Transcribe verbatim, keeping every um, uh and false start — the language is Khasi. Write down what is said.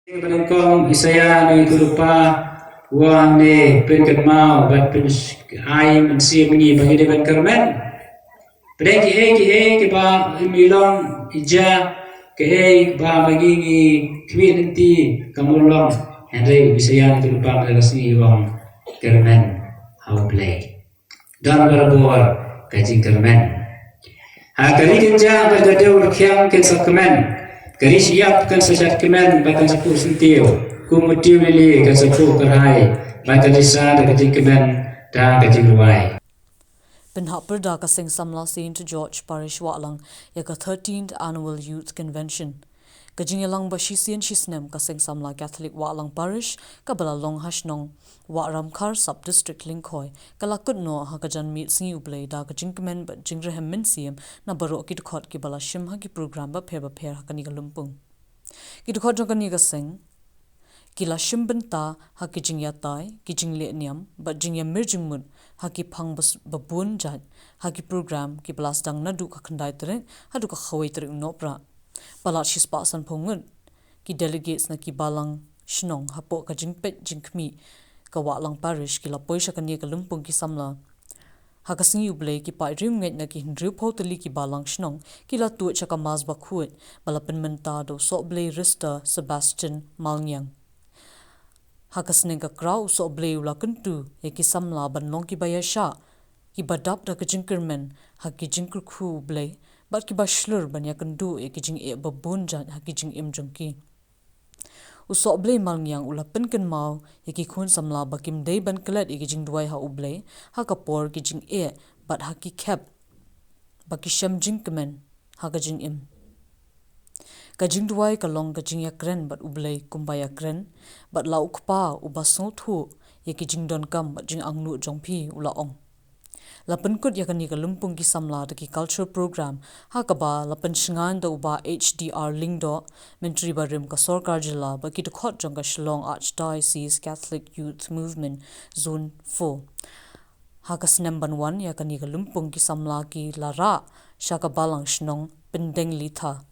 Ba nyngkong Isaiah nongïathuhlypa u ong ne pynkynmaw bad pyn ai mynsiem ngi ba ngi dei ban kyrmen. Pdeng kiei kiei kiba im i long i jia, kiei ba ma ngi ngi khmih lynti kam long. Hynrei u Isaiah nongïathuhlypa mynta ka sngi u ong kyrmen ha U Blei. Don barabor ka jingkyrmen. Ha ka ri kynjah bad ka dewrkhiang kan sa kmen. Ka ri shyiap kan sa shad kmen bad kan sa phuh syntiew. Kum u tiew lili kan sa phuh kyrhai bad kan sa da ka jingkmen da ka jingrwai. Pynhap pyrda ka Seng Samla Saint George Parish Wahlang ïa ka thirteenth Annual Youth Convention. Ka jingïalang ba shisien shisnem ka Seng Samla Catholic Wahlang Parish kaba la long ha shnong Wahramkhar, Sub District Lyngkhoi, ka la kut noh ha ka janmiet sngi U Blei da ka jingkmen bad jingrhem mynsiem na baroh ki dkhot kiba la shim ha ki program bapher bapher ha kane ka lympung. Ki dkhot jong kane ka seng ki la shim bynta ha ki jingïatai, ki jingleh niam bad jingïamir jingmut ha ki phang bas-, babun jait ha ki program kiba la sdang naduh ka khyndai tarik haduh ka khatwei tarik Nohprah. Palat shispah sanphew ngut ki delegates na ki balang shnong hapoh ka jingpeit jingkhmih ka Wahlang Parish ki la poi sha kane ka lympung ki samla. Ha ka sngi U Blei ki paid riewngeit na ki hynriewphew tylli ki balang shnong ki la tuid sha ka Mass bakhuid ba la pynmynta da u Sohblei Rister Sebastian Malngiang. Ha ka sneng ka kraw u Sohblei u la kyntu ïa ki samla ban long kiba ïaishah, kiba dap da ka jingkyrmen ha ki jingkyrkhu U Blei bad kiba shlur ban ïakynduh ïa ki jingeh babun jait ha ki jingim jong ki. U Sohblei Malngiang u la pynkynmaw ïa ki khun samla ba kim dei ban klet ïa ki jingduwai ha U Blei ha ka por ki jingeh bad ha ki khep ba ki shem jingkmen ha ka jingim. Ka jingduwai ka long ka jingïakren bad U Blei kumba ïakren bad la u Kpa uba sngewthuh ïa ki jingdonkam bad jingangnud jong phi, u la ong. La pynkut ïa kane ka lympung ki samla da ki cultural program ha kaba la pynshngaiñ da u Bah H D R Lyngdoh, Myntri barim ka Sorkar Jylla bad ki dkhot jong ka Shillong Archdiocese Catholic Youth Movement Zone four. Ha ka snem ban wan ïa kane ka lympung ki samla ki la rah sha ka balang shnong Pyndenglitha